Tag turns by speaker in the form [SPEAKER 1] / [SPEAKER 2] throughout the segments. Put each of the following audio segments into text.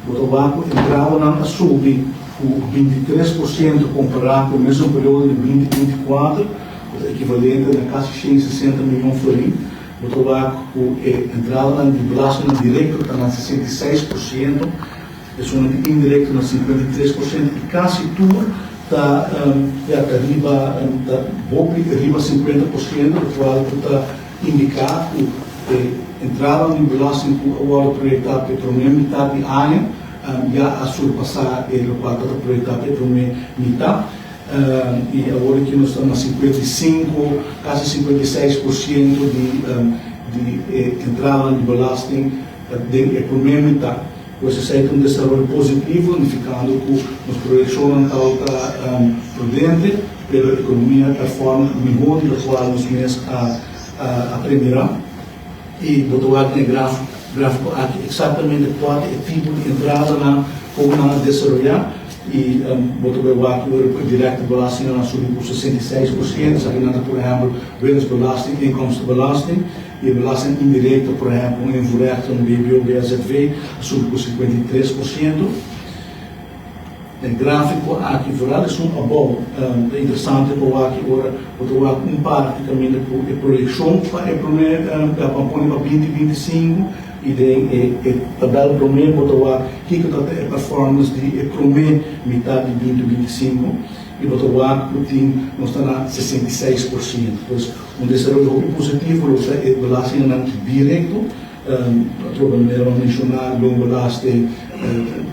[SPEAKER 1] Bo ta wak ku entradanan a subi ku 23% kompará ku e mesun periodo di 2024, ku ta ekivalente na kasi 160 mion florin. Bo ta wak ku e entradanan di belastingnan direkto ta na 66%, esunnan di indirekto na 53% i kasi tur ta, ya, ta riba, ta hopi riba 50%, lokual ku ta indiká ku e entradanan di belasting ku a wòrdu proyektá pa e promé mitat di aña ya a surpasá e lokual tabata proyektá pa e promé mitat. I awor aki nos ta na 55, kasi 56% di e entradanan di belasting den e promé mitat. Pues esei ta un desaroyo positivo, nifikando ku nos proyekshonnan tabata prudente, pero ekonomia a perform mihó di lokual nos mes a premirá. I bo ta wak den e gráfiko aki eksaktamente kua ta e tipo di entradanan ku nan a desaroyá i bo ta bai wak ora ku e direkte belastingnan a subi ku 66%. Esakinan ta por ehèmpel winstbelasting, inkomstenbelasting. I e belasting indirekto, por ehèmpel un invoerrecht, un BBO, BSZV, a subi ku 53%. E gráfiko aki vooral esun abou ta interesante pa wak ora bo ta wak un parti kaminda ku e proyekshon pa e promé pa pone pa 2025 i den e tabèl promé bo ta wak kiko ta e performance di e promé mitat di 2025 i bo ta wak ku tin nos ta na 66%. Pues un desaroyo hopi positivo lo ta e belastingnan direkto. Atrobe manera bo a menshoná, loonbelasting,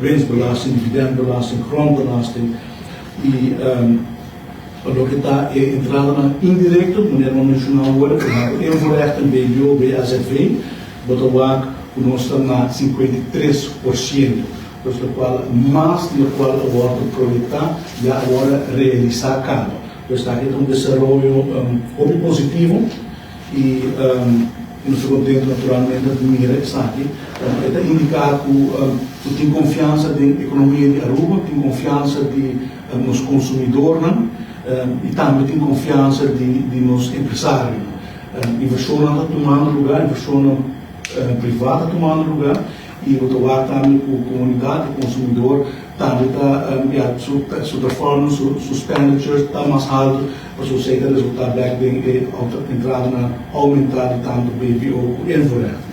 [SPEAKER 1] winstbelasting, dividendbelasting, grondbelasting i pa loke ta e entradanan indirekto, manera bo a menshoná awor, por ehèmpel invoerrechten, BBO, BAZV, bo ta wak ku nos ta na 53%, pues lokual mas di lokual a wòrdu proyektá ya a wòrdu realisá kaba. Pues esaki ta un desaroyo hopi positivo i nos ta contento naturalmente di mira esaki. E ta indica cu tin confiansa den economia di Aruba, tin confiansa di nos consumidornan y tambe tin confiansa di nos empresarionan. Inversionnan ta tumando lugar, inversionnan priva ta tumando lugar y bo ta wak tambe cu comunidad y consumidor tambe ta, ya, su performance, su expenditures ta mas halto. Pasobra esei ta resultá bèk den e entradanan oumentá di tantu BBO ku invoerrecht.